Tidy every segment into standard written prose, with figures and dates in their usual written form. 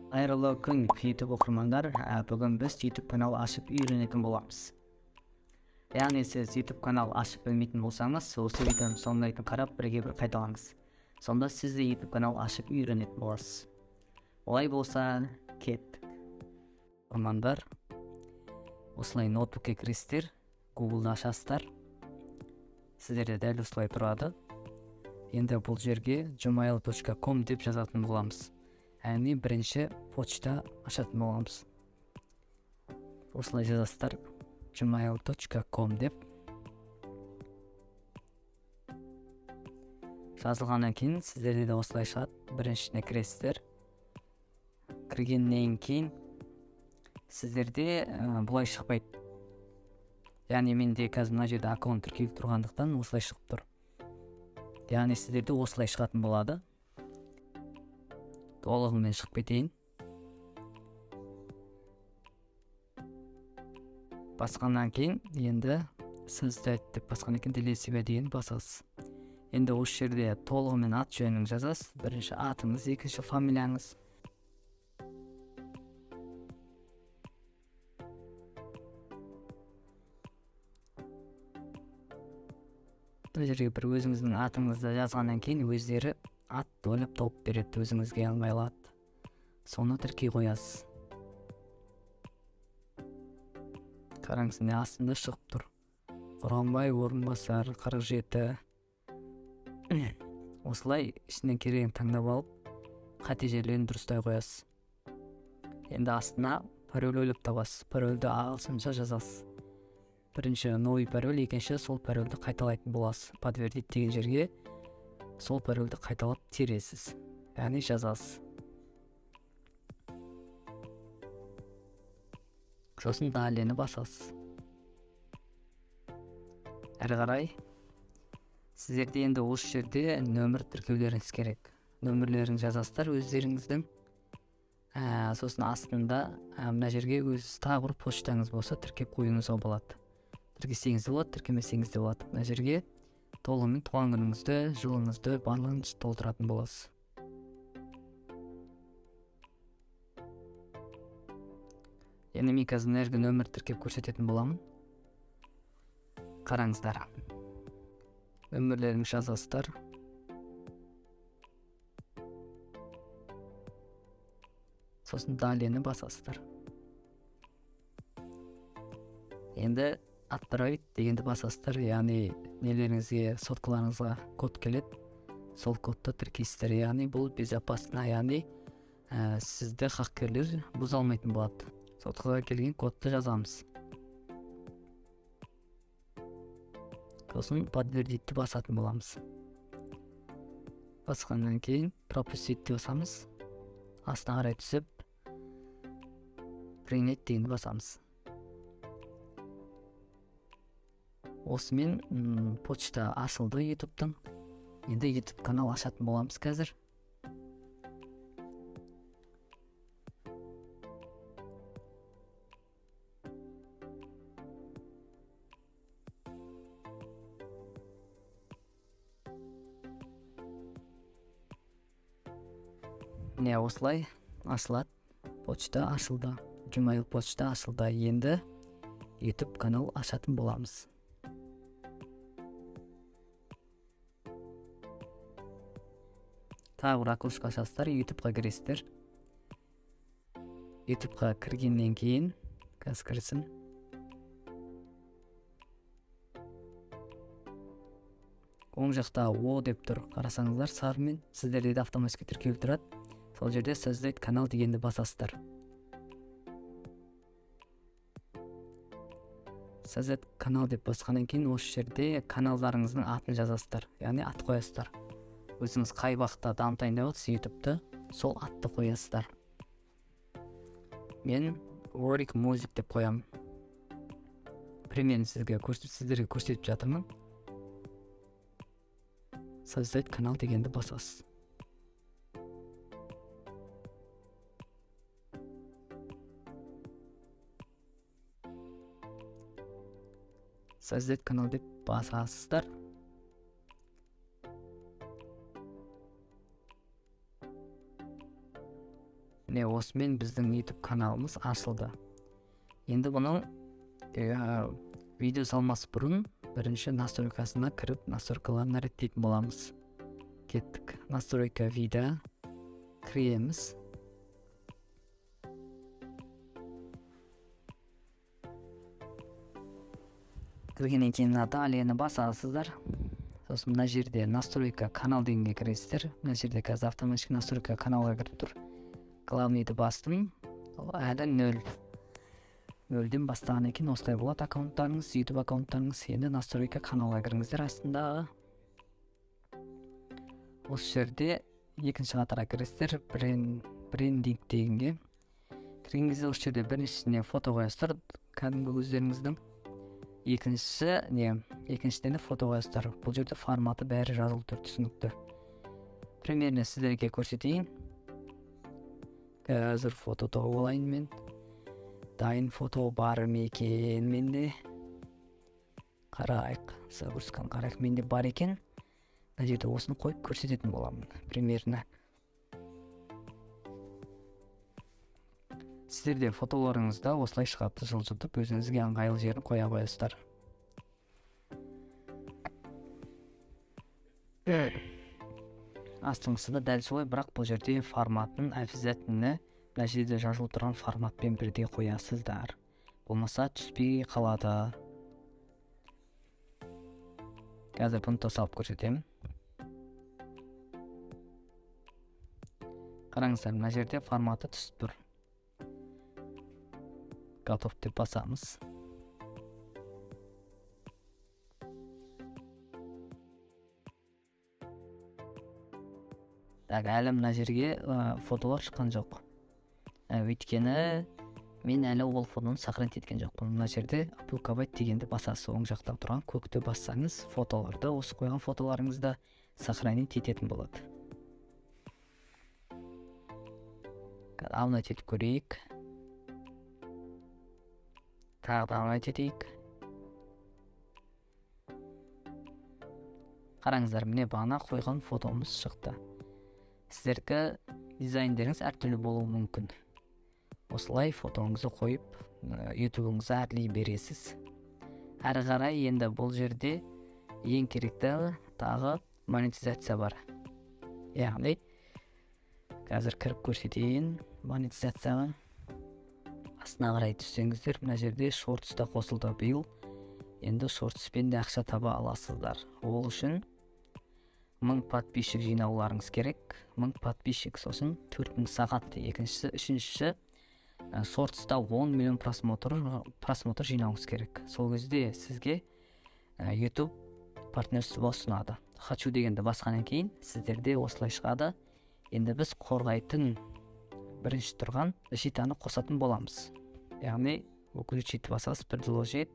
Қайырлы күн, YouTube оқырмандар. Бүгін біз YouTube канал ашып үйренетін боламыз. Яғни сіз YouTube канал ашып білмейтін болсаңыз, осы видеоның соңына дейін қарап, бірге бір қайталаңыз. Сонда сіз де YouTube канал ашып үйренетін боласыз. Олай болса, кеттік. Оқырмандар, осылай ноутбукке кіресіздер, Google'ды ашасыздар. Сіздерде дәл осылай тұрады. Енді бұл жерге gmail.com деп жазатын боламыз. Яғни бірінші почта ашатын боламыз. Осылай жазасыздар, gmail.com деп. Жазылғаннан кейін сіздерде де осылай шығады. Біріншісіне кіресіздер. Кіргеннен кейін сіздерде бұлай шықпайды. Яғни менде қазір мына жерде аккаунт тіркеліп тұрғандықтан осылай шығып тұр. Яғни сіздерде осылай шығатын болады. Толығымен шығып кетейін. Басқаннан кейін енді создать деп басқаннан кейін для себя деген басасыз. Енді осы жерде толығымен ат жөнін жазасыз. Бірінші атыңыз, екінші фамилияңыз. Бұл жерге бір өзіңіздің атыңызды жазғаннан кейін өздері ат ойлап тауып береді, өзіңізге ыңғайлы ат. Соны тіркей қоясыз. Қараңыз, міне астында шығып тұр. Қорғанбай Орынбасар 47. Осылай ішінен керегін таңдап алып, қате жерлерін дұрыстай қоясыз. Енді астына пароль ойлап табасыз. Парольді ағылшынша жазасыз. Бірінші новый пароль, екінші сол парольді қайталайтын боласыз. Подтвердить деген жерге сол парольді қайталап тересіз, яғни жазасыз. Сосын далеені басасыз. Әрі қарай сіздерде енді осы жерде нөмір тіркеулеріңіз керек. Нөмірлерін жазасыздар өздеріңіздің. Сосын астында мына жерге өз тағы бір почтаңыз болса тіркеп қоюыңызға болады. Тіркесеңіз де болады, тіркемесеңіз де болады. Мына жерге толығымен туған күніңізді, жылыңызды барлығын толтыратын боласыз. Енді мен қазір мына жерге нөмір тіркеп көрсететін боламын. Қараңыздар. Нөмірлеріңізді жазасыздар. Сосын далеені басасыздар. Енді отправить дегенді басасыздар, яғни нелеріңізге, соткаларыңызға код келеді. Сол кодты тіркейсіздер, яғни бұл безопасно, яғни сізді хакерлер бұза алмайтын болады. Соткаға келген кодты жазамыз. Сосын подтвердитті басатын боламыз. Басқаннан кейін пропустить деп басамыз. Астына қарай түсіп принять дегенді басамыз. Осымен почта ашылды YouTube'тың. Енді YouTube канал ашатын боламыз қазір. Міне осылай ашылады. Почта ашылды. Gmail почта ашылды. Енді YouTube канал ашатын боламыз. Тағы бір окошко ашасыздар, YouTube'ға кіресіздер. YouTube'ға кіргеннен кейін, қазір кірсін. Оң жақта О деп тұр, қарасаңыздар сарымен, сіздерде де автоматически тіркеліп тұрады. Сол жерде создать канал дегенді басасыздар. Создать канал деп басқаннан кейін осы жерде каналдарыңыздың атын жазасыздар, яғни ат қоясыздар. Өзіңіз қай бағытта дамытайын деп отырсыз YouTube'ты, сол атты қоясыздар. Мен Warwick Music деп қоямын. Примерно сіздерге көрсетіп жатырмын. Создать канал дегенді басасыз. Создать канал деп басасыздар. Міне Осымен біздің YouTube каналымыз ашылды. Енді бұның видео салмас бұрын бірінші настройкасына кіріп, настройкаларын реттейтін боламыз. Кеттік. Настройка видео кіреміз. Кіргеннен кейін мына далеені басасыздар. Сосын мына жерде настройка канал дегенге кіресіздер. Мына жерде қазір автоматически настройка каналға кіріп тұр. Главныйды бастым. Ол әлі нөл. Нөлден бастаған екен, осылай болады аккаунттарыңыз, YouTube аккаунттарыңыз. Енді настройка каналға кіріңіздер астындағы. Осы жерде екінші қатарға кіресіздер, брендинг дегенге. Кірген кезде осы жерде біріншісіне фото қоясыздар, кәдімгі өздеріңіздің. Екіншісі не? Екіншіден фото қоясыздар. Бұл жерде форматы бәрі жазылып тұр, түсінікті. Примерно сіздерге көрсетейін. Қазір фото тауып алайын мен. Дайын фото бар ма екен менде? Қарайық, загрузканы қарайық, менде бар екен. Мына жерде осыны қойып көрсететін боламын примерно. Сіздерде фотоларыңызда осылай шығады, жылжытып өзіңізге ыңғайлы жерін қоя қоясыздар. Астыңғысы да дәл солай, бірақ бұл жерде форматын обязательно мына жерде жазылып тұрған форматпен бірдей қоясыздар. Болмаса түспей қалады. Қазір бұны да салып көрсетемін. Қараңыздар, мына жерде форматы түсіп тұр. Готов деп басамыз. Так, әлі мына жерге фотолар шыққан жоқ. Өйткені мен әлі ол фотоны сохранить еткен жоқпын. Мына жерде опубликовать дегенді басасыз, оң жақта тұрған көкті бассаңыз, фотоларды, осы қойған фотоларыңызды сохранить ететін болады. Обновить етіп көрейік. Тағы да обновить етейік. Қараңыздар, міне бағана қойған фотомыз шықты. Сіздерді дизайндеріңіз әртүрлі болуы мүмкін. Осылай фотоңызды қойып, YouTube-ыңызды әрлей бересіз. Әрі қарай енді бұл жерде ең керекті тағы монетизация бар. Яғни қазір кіріп көрсетейін монетизацияға. Астына қарай түссеңіздер, мына жерде шортс та қосылды биыл. Енді шортспен де ақша таба аласыздар. Ол үшін 1000 подписчик жинауларыңыз керек. 1000 подписчик, сосын 4000 сағат. Екіншісі, үшіншісі, шортста 10 миллион просмотр жинауыңыз керек. Сол кезде сізге YouTube партнерство ұсынады. Хочу дегенді басқаннан кейін сіздерде осылай шығады. Енді біз қорғайтын бірінші тұрған защитаны қосатын боламыз. Яғни выключить басасыз, предложить.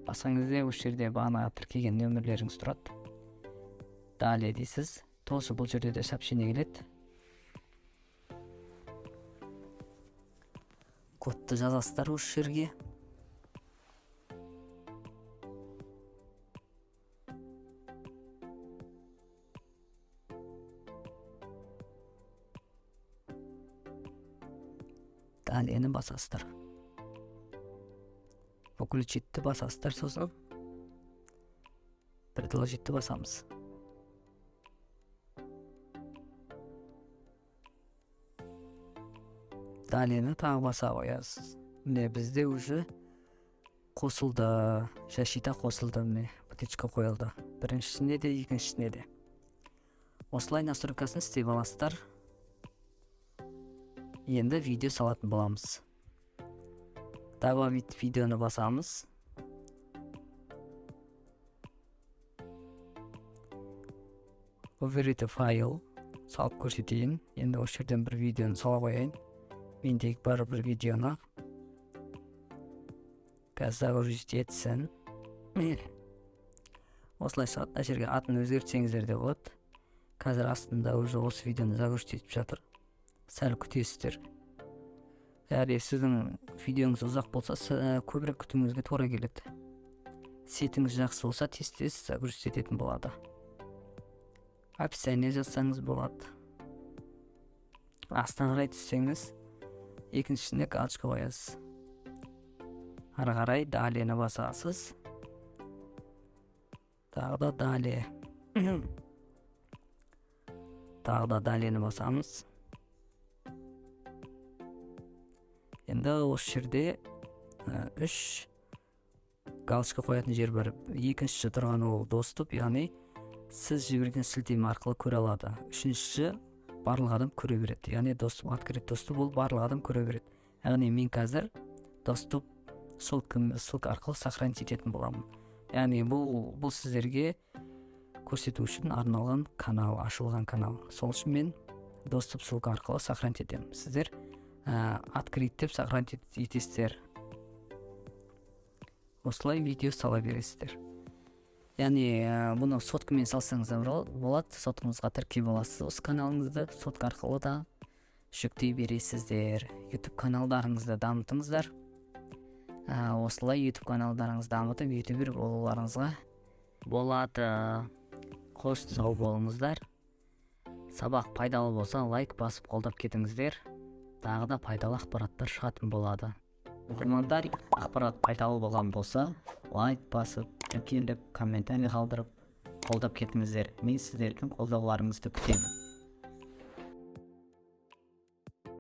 Басқан кезде осы жерде бағана тіркеген нөмірлеріңіз тұрады. Далее дейсіз. Тоже бұл жерде де сообщение келеді. Кодты жазасыздар осы жерге. Далеені басасыздар. Выключитті басасыздар, сосын предложитті басамыз. Далеені тағы баса қоясыз. Міне бізде уже қосылды, защита қосылды, міне птичка қойылды. Біріншісіне де, екіншісіне де. Осылай настройкасын істеп аласыздар. Енді видео салатын боламыз. Добавить видеоны басамыз. Выберите файл. Салып көрсетейін. Енді осы жерден бір видеоны сала қояйын. Мендегі бар бір видеоны. Қазір загрузить етсін. Осылай шығады. Мына жерге атын өзгертсеңіздер де болады. Қазір астында уже осы видеоны загрузить етіп жатыр. Сәл күтесіздер. Яғни сіздің видеоңыз ұзақ болса, көбірек күтуіңізге тура келеді. Сетіңіз жақсы болса, тез-тез загрузить ететін болады. Описание жазсаңыз болады. Астына қарай түссеңіз, екіншісіне галочка қоясыз. Ары қарай «Далее» ні басасыз, тағы да «Далее», тағы да «Далее» ні басамыз. Енді осы жерде үш галочка қоятын жер бар. Екіншісі тұрған ол доступ, яғни сіз жіберген сілтеме арқылы көре алады. Үшіншісі барлық адам көре береді, яғни доступ, открыть доступ, ол барлық адам көре береді. Яғни мен қазір доступ ссылка арқылы сохранить ететін боламын. Яғни бұл сіздерге көрсету үшін арналған канал, ашылған канал. Сол үшін мен доступ ссылка арқылы сохранить етемін. Сіздер открыть деп сохранить етесіздер. Осылай видео сала бересіздер. Яғни бұны соткамен салсаңыз да болады. Соткаңызға тіркеп аласыз осы каналыңызды, сотка арқылы да жүктей бересіздер. YouTube каналдарыңызды дамытыңыздар. Осылай YouTube каналдарыңызды дамытып, ютубер болуларыңызға болады. Қош, сау болыңыздар. Сабақ пайдалы болса, лайк басып қолдап кетіңіздер. Тағы да пайдалы ақпараттар шығатын болады. Оқырмандар, ақпарат пайдалы болған болса, лайк басып, тіркеліп, комментарий қалдырып, қолдап кетіңіздер. Мен сіздердің қолдауларыңызды күтемін.